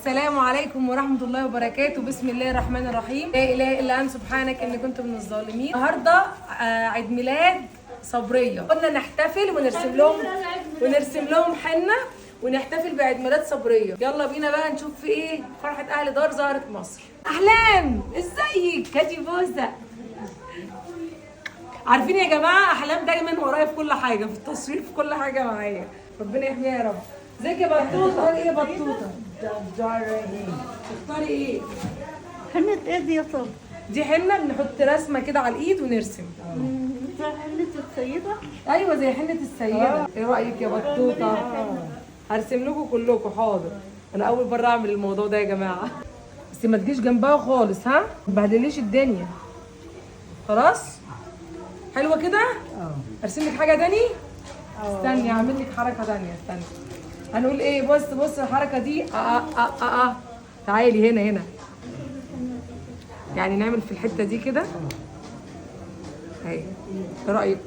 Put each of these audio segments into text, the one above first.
السلام عليكم ورحمة الله وبركاته. بسم الله الرحمن الرحيم. لا إله إلا أنت سبحانك إني كنت من الظالمين. النهارده عيد ميلاد صبرية، قلنا نحتفل ونرسم لهم حنة ونحتفل بعيد ميلاد صبرية. يلا بينا بقى نشوف في ايه فرحة أهل دار زهرة مصر. أحلام ازيك؟ هاتي بوسة. عارفين يا جماعة أحلام دايما ورايا في كل حاجة، في التصوير، في كل حاجة معايا، ربنا يحميها يا رب. ازيك يا بطوطة؟ ايه يا بطوطة؟ تختاري ايه؟ حنة ايه دي يا صبري؟ دي حنة بنحط رسمة كده على الإيد ونرسم. زي حنة السيدة؟ أيوة زي حنة السيدة. ايه رأيك يا بطوطة؟ هرسم لكم كلكم. حاضر، أنا أول مرة أعمل الموضوع ده يا جماعة، بس ما تجيش جنبها خالص، ها؟ ما تبهدليش الدنيا. خلاص؟ حلوة كده؟ أرسم لك حاجة تاني؟ استني أعمل لك حركة تانية، استني. هنقول ايه؟ بص بص الحركة دي. تعالي هنا هنا، يعني نعمل في الحتة دي كده اهي. ايه رأيك؟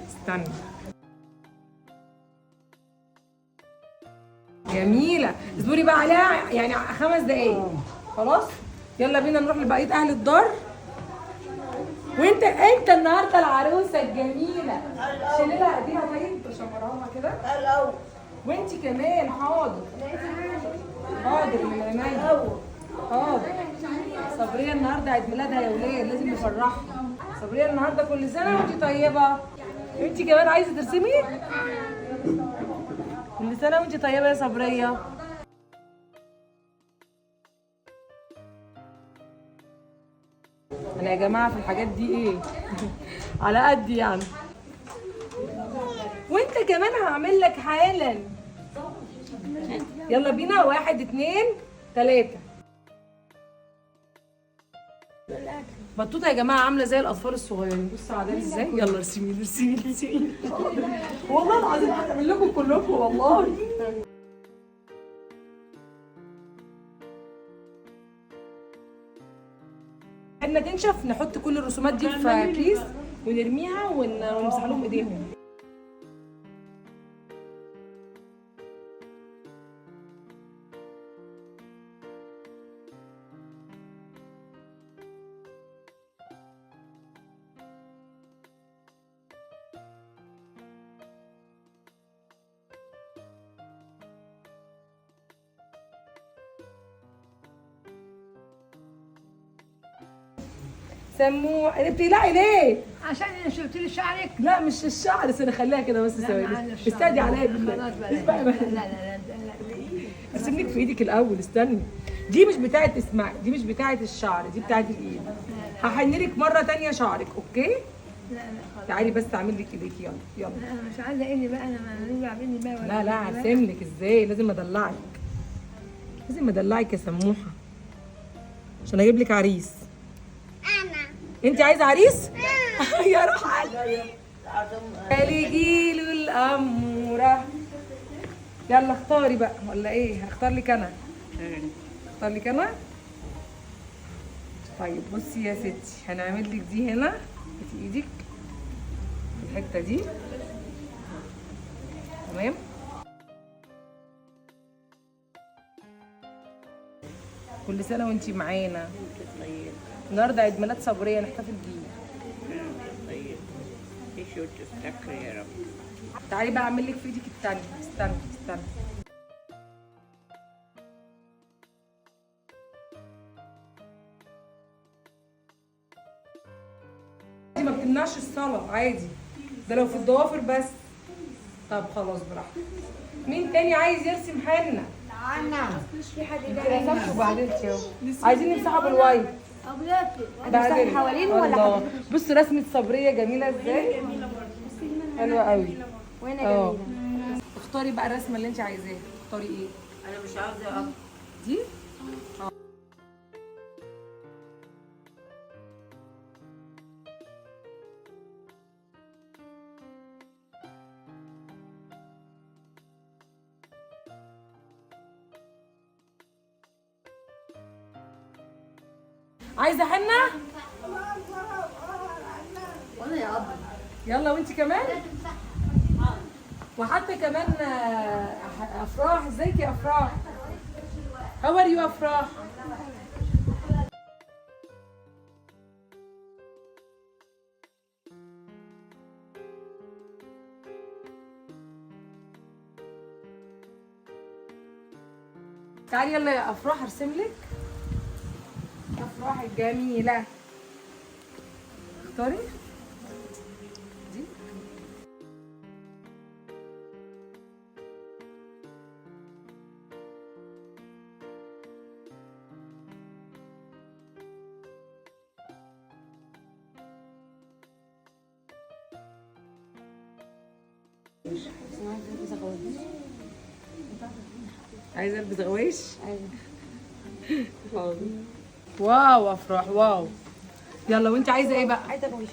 استني. جميلة. اصبري بقى عليها يعني 5 دقايق. خلاص يلا بينا نروح لبقية أهل الدار. وانت النهارده العروسة الجميلة، شيلي لها ايديها طيب، شمرها كده. وانتي كمان. حاضر حاضر من عينيا، حاضر. صبرية النهارده عيد ميلادها يا ولاد، لازم نفرحها. صبرية النهارده كل سنة وانتي طيبة. انتي كمان عايزة ترسمي؟ كل سنة وانتي طيبة يا صبرية. أنا يا جماعة في الحاجات دي ايه على قد يعني. وانت كمان هعمل لك حالا. يلا بينا، 1 2 3. بطوطة يا جماعة عاملة زي الأطفال الصغيرين. بصوا عادل ازاي. يلا ارسمي ارسمي ارسمي. والله العظيم هتعمل لكم كلكم والله. احنا تنشف نحط كل الرسومات دي في كيس ونرميها ونمسح لهم ايديهم. سموه. انت بتقلعي ليه؟ عشان انا شفت لي شعرك. لا مش الشعر، بس انا خليها كده بس ثواني. استني عليا بالله. خلاص بقى. لا لا لا لا، ارسم لك في ايدك الاول. استني، دي مش بتاعه، اسمعي، دي مش بتاعه الشعر، دي بتاعه الايد. هحن لك مرة ثانية شعرك، okay؟ لا لا خلاص. تعالي بس اعمل لك ايديك. يلا يلا. لا انا مش عايزه ايدي بقى، انا ما بعمل بقى ولا. لا لا هرسم لك ازاي، لازم ادلعك، لازم ادلعك يا سموحه عشان اجيب لك عريس. انت عايزه عريس؟ يا روح قلبي. جيله الاموره. يلا اختاري بقى ولا ايه؟ هختار لك انا. اختار لك انا. طيب بصي يا ستي، هنعمل لك دي هنا في ايدك في الحتة دي، تمام؟ كل سنة وانتي معانا. النهارده عيد ميلاد صبرية نحتفل بيه. طيب ايش وتفتكري يا رب. تعالي بقى اعمل لك في ايدك الثانية. استني استني. دي ما بتمنعش الصلاة عادي، ده لو في الضوافر بس. طب خلاص براحتك. مين تاني عايز يرسم حنة؟ انا في حد رسمت وبعدلتي اهو. عايزين نمسحها بال white. هتمسحي حوالين ولا؟ بص رسمة صبرية جميلة ازاي؟ حلوة قوي. وانا جميلة. اختاري بقى الرسمة اللي انت عايزاها. اختاري ايه؟ انا مش عاوزة دي؟ عايزه حنة؟ وانا يا ابو. يلا وانت كمان؟ وحتى كمان افراح. ازيك يا افراح؟ How are you افراح؟ تعالي يلا يا افراح ارسم لك افراح الجميلة. اختاري دي. عايزه البس غوايش؟ ايوه. wow افراح wow. يلا وانت عايزه ايه بقى؟ عايزه غوايش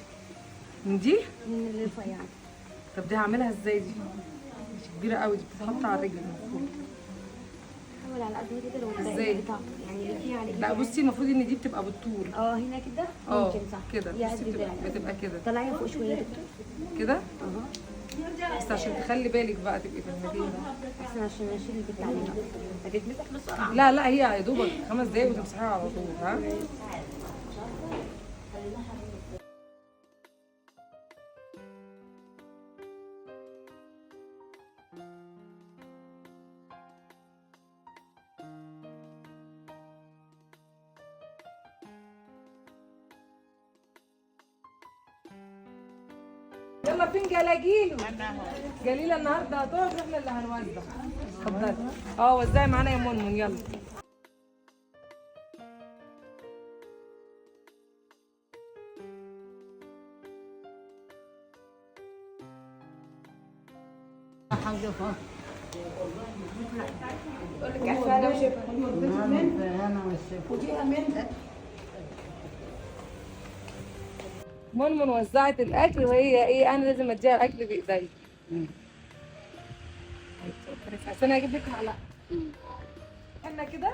من دي؟ من اللي رفيعة. طب دي هعملها ازاي دي؟ مش كبيرة قوي دي، بتتحط على الرجل المفروض. حاول على قد ما تقدر. ازاي؟ يعني في على لا بصي المفروض ان دي بتبقى بالطول. هنا كده ممكن صح كده بصي بتبقى كده. طلعيها فوق شوية دكتور كده بس عشان تخلي بالك بقى تبقي في المكان احسن عشان اشيل البت عليها هتتمسح بسرعة. لا لا هي يا دوبك 5 دقايق وتمسحيها على طول. ها يلا فين جلاجيلو؟ جليلة النهارده هتقعد واحنا اللي هنوزع. اتفضلي. وزعي معانا يا منمن. يلا منمن وزعت الاكل وهي ايه، انا لازم اديها الاكل بايديا. بس انا هجيب لك معلقه. احنا كده.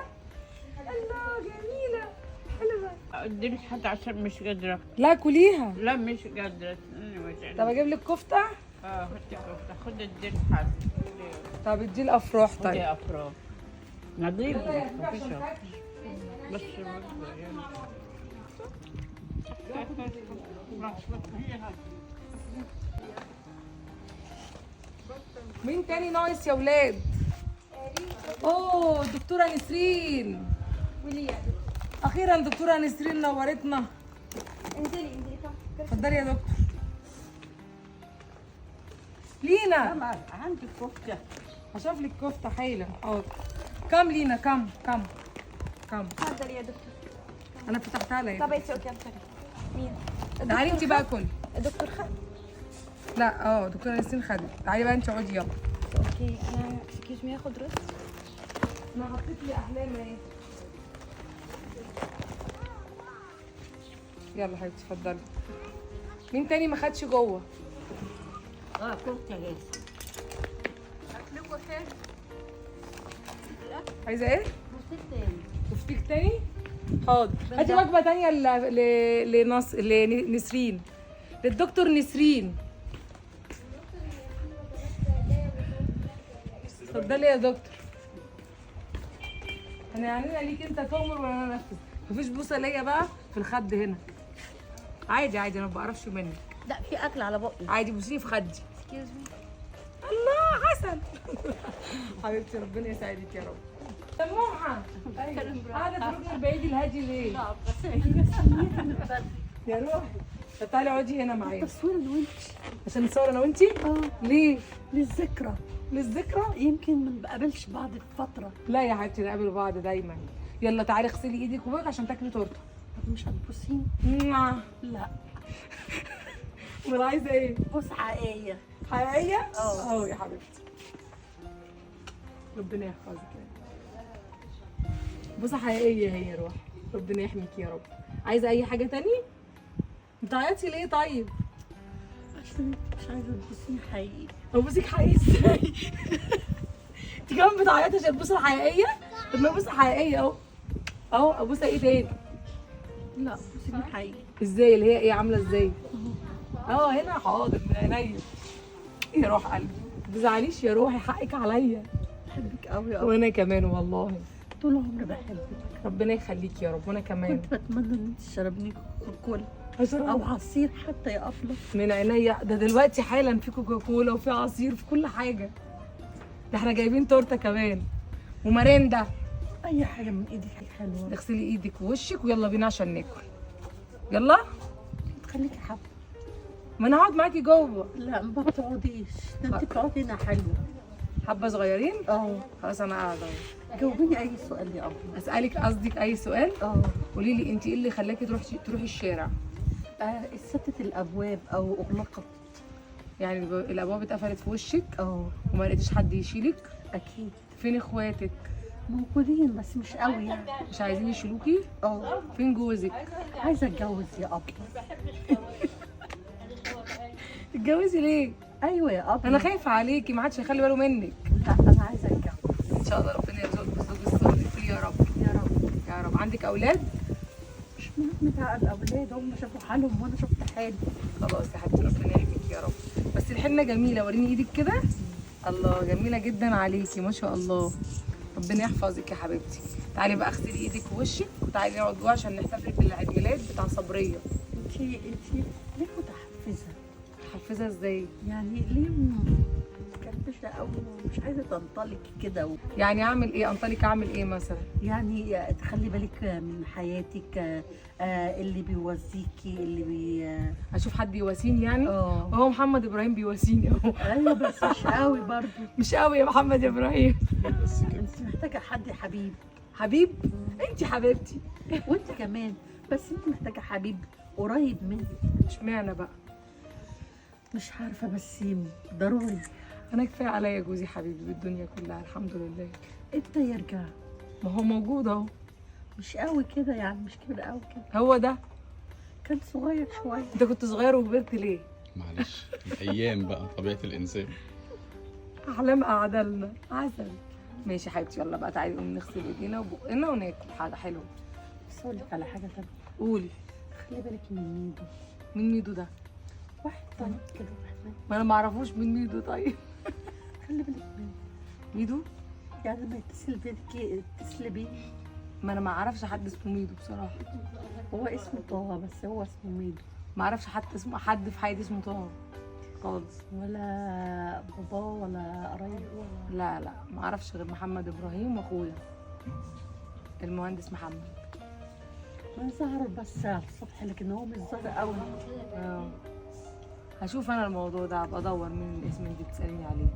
الله جميلة حلوة. اديني حد عشان مش قادرة. لا كليها. لا مش قادرة. طب اجيب لك كفته؟ خدي كفته. خدي اديني حد. طب ادي الافراح. طيب خدي افراح نظيف بس. مين تاني ناقص يا ولاد؟ اوه دكتورة نسرين. اخيرا دكتورة نسرين نورتنا. انزلي انزلي. اتفضلي يا دكتور. لينا عندي كفته. هشوف لك كفته حالا. حاضر. كم لينا؟ كم كم كم؟ اتفضلي يا دكتور. انا فتحتها لها. طب it's okay. مين؟ تعالي انت بقى كلي. الدكتور خد؟ لا دكتورة نسرين خدت. تعالي بقى انت اقعدي يلا. okay انا excuse me هاخد رز. انا حطيت لي احلام اهي. يلا حبيبتي اتفضلي. مين تاني ما خدش جوه؟ كفته جاهزة. اكلكوا حاجة؟ عايزه ايه؟ كفتك تاني؟ حاضر. هاتي وجبة تانية لنسرين، للدكتور نسرين. اتفضلي يا دكتور. انا يعني ليك انت تؤمر ولا انا انفذ. مفيش بوسه ليا بقى في الخد هنا. عادي عادي انا ما بعرفش منك. لا في اكل على بقي. عادي بوسيني في خدي. excuse me. الله عسل. حبيبتي ربنا يسعدك يا رب. سموحه قاعدة في الركن البعيد الهادي ليه؟ يا روحي. طب تعالي اقعدي هنا معايا. تصوير انا وانتي. عشان نصور انا وانتي؟ ليه؟ للذكرى. للذكرى؟ يمكن ما نقابلش بعض في فترة. لا يا حبيبتي نقابل بعض دايما. يلا تعالي اغسلي ايدك وبوقك عشان تاكلي تورته. طب مش هتبوسيني؟ لا. امال عايزه ايه؟ بوسه حقيقية. حقيقية؟ اه يا حبيبتي. ربنا يحفظك يا رب. بوسه حقيقية هي يا روح. ربنا يحميك يا رب. عايزه اي حاجة تاني؟ بتعيطي ليه طيب؟ عشان انت مش عايزه تبوسيني حقيقي. ابوسك حقيقي ازاي؟ انت كمان بتعيطي عشان البوسه الحقيقية؟ طب ما بوسه حقيقية اهو. اهو ابوسه ايه تاني؟ لا بوسيني حقيقي. ازاي اللي هي ايه عامله ازاي؟ هنا حاضر من عينيا. يا روح قلبي ما تزعليش يا روحي، حقك عليا. بحبك قوي قوي. وانا كمان والله. طول عمري بحبك. ربنا يخليك يا رب. وانا كمان كنت بتمنى ان انت تشربني كوكاكولا او عصير حتى يا ابله. من عينيا. ده دلوقتي حالا في كوكاكولا وفي عصير في كل حاجة. ده احنا جايبين تورته كمان وماريندا. اي حاجة من ايدك حلوة. اغسلي ايدك ووشك ويلا بينا عشان ناكل. يلا. تخليكي حبه. ما انا هقعد معاكي جوه. لا ما بتقعديش، ده انت بتقعدي هنا حلوة. حبه صغيرين؟ اه. خلاص انا قاعدة اهو. جاوبيني اي سؤال يا ابله. اسالك قصدك اي سؤال؟ اه. قولي لي انت ايه اللي خلاكي تروحي الشارع؟ سدت الابواب او اغلقت. يعني الابواب اتقفلت في وشك؟ اه. وما لقيتيش حد يشيلك؟ اكيد. فين اخواتك؟ موجودين بس مش قوي يعني. مش عايزين يشيلوكي؟ اه. فين جوزك؟ عايزه اتجوز يا ابله. تتجوزي ليه؟ ايوه يا ابله. انا خايفة عليكي، ما حدش هيخلي باله منك. لا انا عايزه اتجوز. ان شاء الله ربنا يرزقك بالزوج الصالح يا رب. يا رب يا رب. عندك اولاد؟ مش مهم بقى الاولاد، هم شافوا حالهم وانا شفت حالي. خلاص يا حبيبتي ربنا يحميك يا رب. بس الحنة جميلة، وريني ايدك كده. الله جميلة جدا عليكي ما شاء الله، ربنا يحفظك يا حبيبتي. تعالي بقى اغسلي ايدك ووشك وتعالي نقعد جوه عشان نحتفل بالعيد ميلاد بتاع صبريه. انت ليه متحفزه؟ متحفزه ازاي؟ يعني ليه مكرمشه او مش عايزه تنطلقي كده يعني اعمل ايه؟ انطلق اعمل ايه مثلا؟ يعني تخلي بالك من حياتك، اللي بيوزيكي اللي اشوف حد يواسيني يعني؟ اه. وهو محمد ابراهيم بيواسيني اهو. ايوه بس مش قوي برضه. مش قوي يا محمد ابراهيم. بس كده انت محتاجه حد حبيب. حبيب؟ انت حبيبتي. وانت كمان، بس انت محتاجه حبيب قريب منك. اشمعنى بقى؟ مش عارفه بس ضروري. انا كفاية عليا جوزي حبيبي بالدنيا كلها الحمد لله. امتى يرجع؟ ما هو موجود اهو. مش قوي كده يعني، مش كبير قوي كده. هو ده كان صغير شوية. انت كنت صغير وكبرت ليه؟ معلش الايام بقى طبيعة الانسان. احلام قعدلنا عسل. ماشي يا حبيبتي، يلا بقى تعالي نقوم نغسل ايدينا وبقنا وناكل حاجة حلوة. بس اقول لك على حاجة تانية. قولي. خلي بالك من ميدو. مين ميدو ده؟ واحد طيب كده واحد. ما انا ما اعرفوش مين ميدو. طيب خلي بالك منه. ميدو؟ يعني لما يتصل بيكي اتصلي بيه. ما انا ما اعرفش حد اسمه ميدو بصراحة. هو اسمه طه بس هو اسمه ميدو. ما اعرفش حد اسمه، حد في حياتي اسمه طه خالص. ولا باباه ولا قرايبه ولا. لا لا ما اعرفش غير محمد ابراهيم واخويا المهندس محمد. ما ظهر بس على السطح لكن هو مش ظاهر قوي. اه هشوف انا الموضوع ده، ابقى ادور مين الاسم اللي انت بتساليني عليه.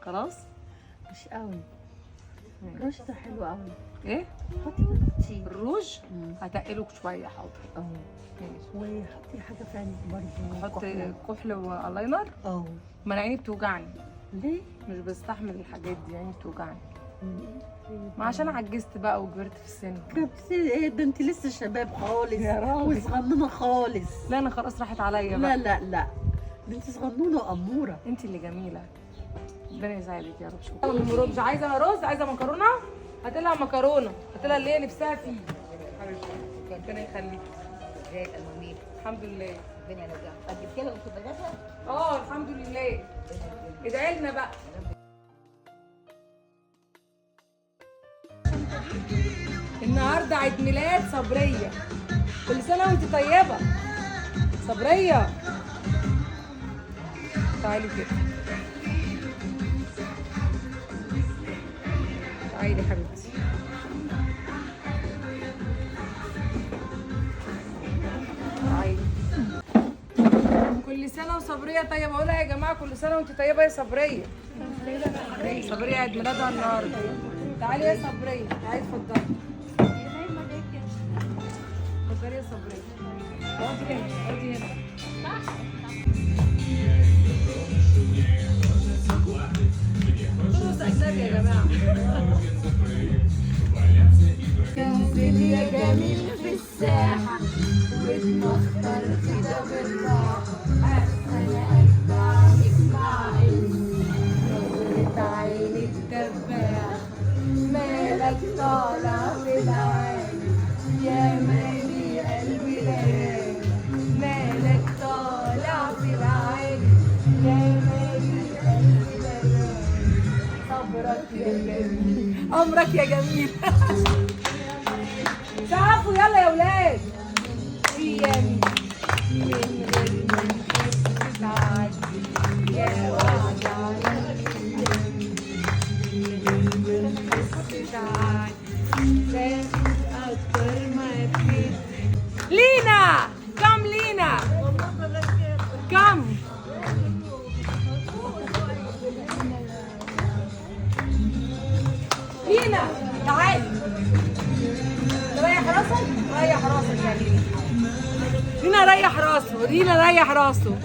خلاص مش قوي. الروج ده حلو قوي. ايه؟ حطي منه كتير. الروج؟ هتقله شوية. حاضر. اه ماشي. وحطي حاجة في عينك برضه. احط كحل والاينر؟ اه. ما انا عيني بتوجعني. ليه؟ مش بستحمل الحاجات دي، عيني بتوجعني. ما عشان عجزت بقى وكبرت في السن. ايه ده انت لسه شباب خالص يا راجل. وصغننه خالص. لا انا خلاص راحت عليا بقى. لا لا لا ده انت صغنونه واموره. انت اللي جميلة، ربنا يسعدك يا رب. شكرا. مش عايزه رز، عايزه مكرونه. هات لها مكرونه، هات لها اللي هي نفسها فيه. حبيبتي ربنا يخليك. ازيك يا مامي؟ الحمد لله. ربنا يرجعك. جبت لها وانت؟ اه الحمد لله. ادعي لنا بقى. النهارده عيد ميلاد صبريه. كل سنة وانت طيبة صبريه. تعالي كده، تعالي يا حبيبتي. تعالي. كل سنة وصبريه طيبة. اقولها يا جماعة كل سنة وانت طيبة يا صبريه. صبريه عيد ميلادها النهارده. تعالي يا صبريه، تعالي اتفضلي. اتفضلي يا صبريه. اقعدي هنا، اقعدي هنا. رز اجنبي يا جماعة. انزل يا جميل في الساحة واتمخطر كده بالراحة، انا اتبعك مع نظرة عينك دباحه، مالك طالع في العالي يا مالي قلبي ليالي، مالك طالع في العالي يا مالي قلبي ليالي، صبرك يا جميل. امرك يا جميل. سقفوا يلا يا ولاد. ايامي من غير ما نحس تعدي يا وعد على ايامي من غير ما نحس تعدي تاخد اكتر ما تدي. لينا كم، لينا كم. لينا تعالي، ريح راسك، ريح راسك يا لينا. لينا ريح راسه، لينا ريح راسه.